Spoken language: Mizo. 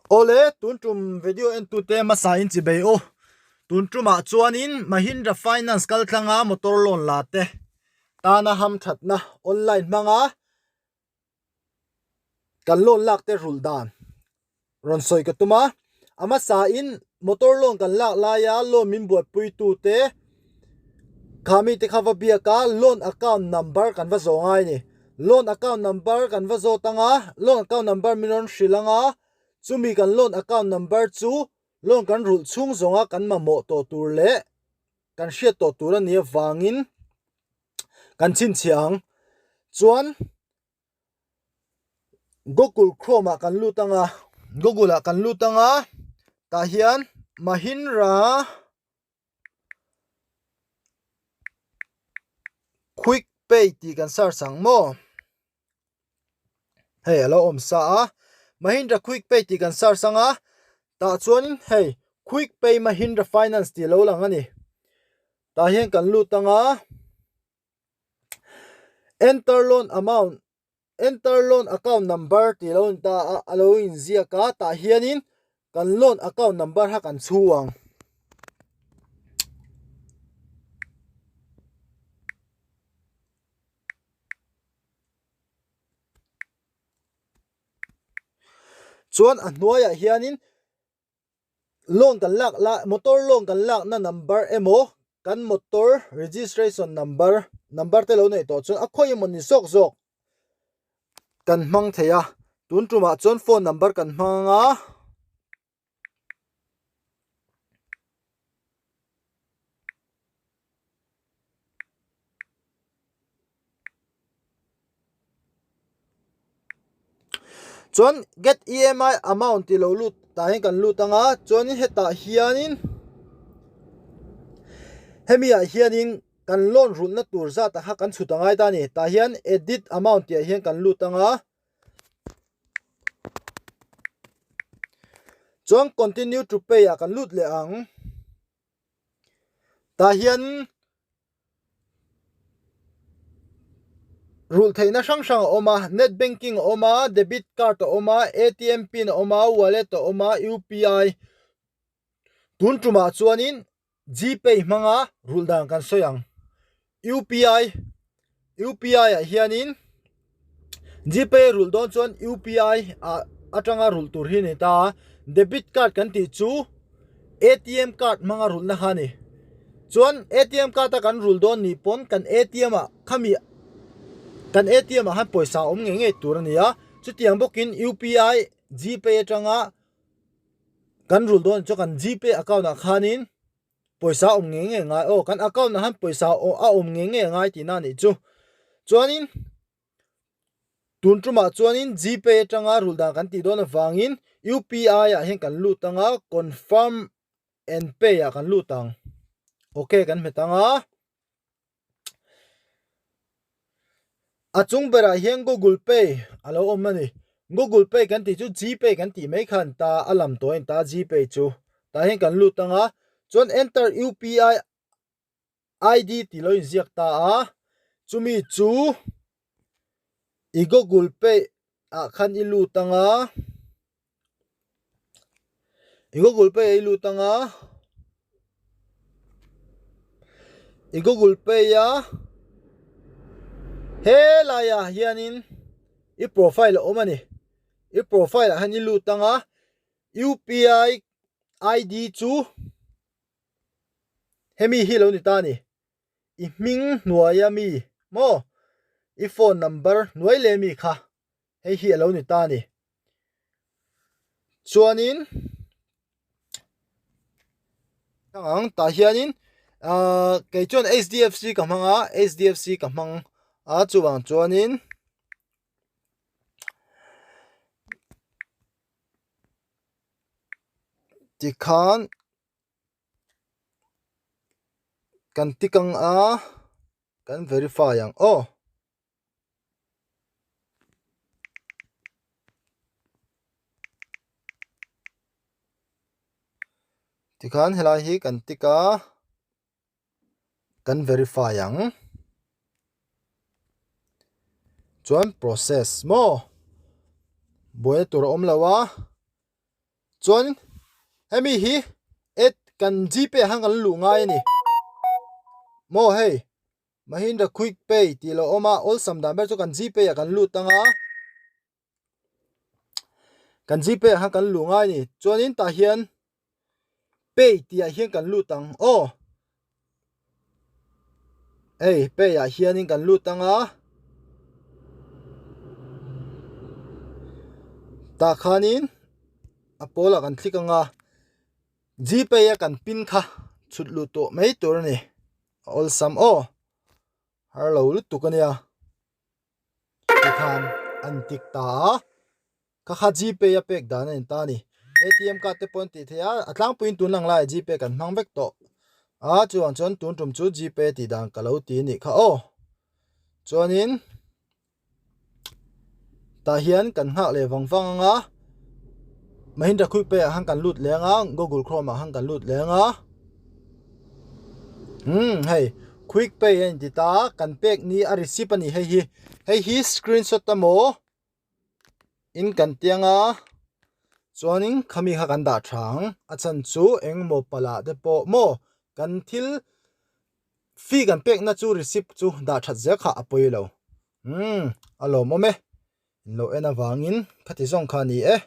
Awle, tun tum video en tute hmasa in chi bei u. Tun tumah chuanin Mahindra Finance kal tlanga motor loan la te tana hamthatna online hmanga kan loan lak te rulh dan rawn sawi ka tum a. A hmasa in motor loan kan lak laia loan min buaipui tute kha mite kha va biak a loan account number kan va zawh ngai a ni. Loan account number kan va zawt ang a, loan account number min rawn hrilh ang a, chumi kan loan account number chu loan kan rulh chhung zawnga kan mamawh tawh tur leh kan hriat tawh tur a nih avangin kan chhinchhiah ang. Chuan Google Chrome ah kan lut ang a, Google ah kan lut ang a, tah hian Mahindra Quick pay tih kan search ang maw? Hei a lo awm sa a, Mahindra quick pay tih kan search ang a, tah chuan hei quick pay Mahindra finance tih a lo lang a ni. Tah hian kan lut ang a, enter loan amount enter loan account number tih a lo in ta a, a lo inziak a, tah hianin kan loan account number kha kan chhu ang. Chuan a hnuaiah hianin loan kan lak la motor loan kan lakna number emaw kan motor registration number number te lo neih tawh chuan a khawi emaw ni zawk zawk kan hmang thei a tun tumah chuan phone number kan hmang ang a. Chuan get EMI amount tih lo lut tah hian kan lut ang a chuanin hetah hianin hemi ah hianin kan loan rulhna tur zat ang kha kan chhut a ngai ta a ni tah hian edit amount tih ah hian kan lut ang a chuan continue to pay ah kan lut leh ang tah hian. Rulh theihna hrang hrang a awm a, net banking a awm a, debit card a awm a, atm pin a awm a, wallet a awm a, UPI tun tumah chuanin gpay hmanga rulh dan kan sawi ang. UPI UPI ah hianin gpay rulh dawn chuan UPI ah atanga rulh tur hi a ni ta a, debit card kan tih chu atm card hmanga rulhna kha a ni. Chuan atm card a kan rulh dawn nih pawn kan atm ah khami kan atm ah khan pawisa a awm ngei ngei tur a ni a, chutiang bawkin UPI gpay atanga kan rulh dawn chuan kan gpay account ah khanin pawisa a awm ngei ngei ngai aw kan account ah khan pawisa a awm ngei ngei ngai tihna a nih chu. Chuanin Tun tumah chuanin Gpay atanga rulh dan kan tih dawn avangin UPI ah hian kan lut ang a, confirm and pay ah kan lut ang. Ok kan hmet ang a. A chung berah hian Google Pay a lo awm a ni. Google Pay kan tih chu Gpay kan tih mai khan ta a lam tawh a ni ta Gpay chu. Tah hian kan lut ang a, chuan enter UPI ID tih lo inziak ta a, chumi chu i Google Pay ah khan i lut ang a, i Google Pay ah i lut ang a, i Google Pay a helaiah hianin i profile a awm a ni, i profile ah hian i lut ang a, UPI ID chu. Hemi hi lo ni ta ni. I hming hnuaia mi maw? I phone number hnuai leh mi kha hei hi a lo ni ta ni. Chuanin ang tah hianin ahh kei chuan HDFC ka hmang a HDFC ka hmang a chuvang chuanin tikhan. Kan tik ang a, kan verify ang aw. Tikhan helai hi kan tik a, kan verify ang. Chuan process maw? Buaina tur a awm lo a. Chuan hemi hi at kan gpay ah khan kan luh ngai a ni. Maw hei Mahindra quick pay tih lo awm a awlsam dan ber chu kan gpay ah kan lut ang a. Kan gpay ah khan kan luh ngai a ni. Chuanin tah hian pay tih ah hian kan lut ang aw. Hei pay ah hianin kan lut ang a. Tah khanin a pawl ah kan click ang a. Gpay a kan pin kha chhut luh tawh mai tur a ni. A awlsam aw. Har lo lutuk a nia. Tikhan an tik ta a. Kha kha Gpay a pek dan a ni ta a ni. ATM card te pawh an tih theih a, a tlangpuiin tun lang laiah Gpay kan hmang vek tawh a, chuvang chuan tun tum chu Gpay tih dan ka lo ti a nih kha aw. Chuanin tah hian kan nghak leh vang vang ang a, Mahindra Quick Pay ah khan kan lut leh ang a, Google Chrome ah khan kan lut leh ang a. Umm hei Quick Pay a inti ta a, kan pek ni a receipt a ni hei hi. Hei hi screenshot emaw in kan tiang a chuanin khami kha kan dah tha ang a chhan chu engemaw palh ah te pawh maw kan thil fee kan pek na chu receipt chu dah that zel kha a pawi lo umm a lawmawm e in lo en avangin khati zawng kha a ni e.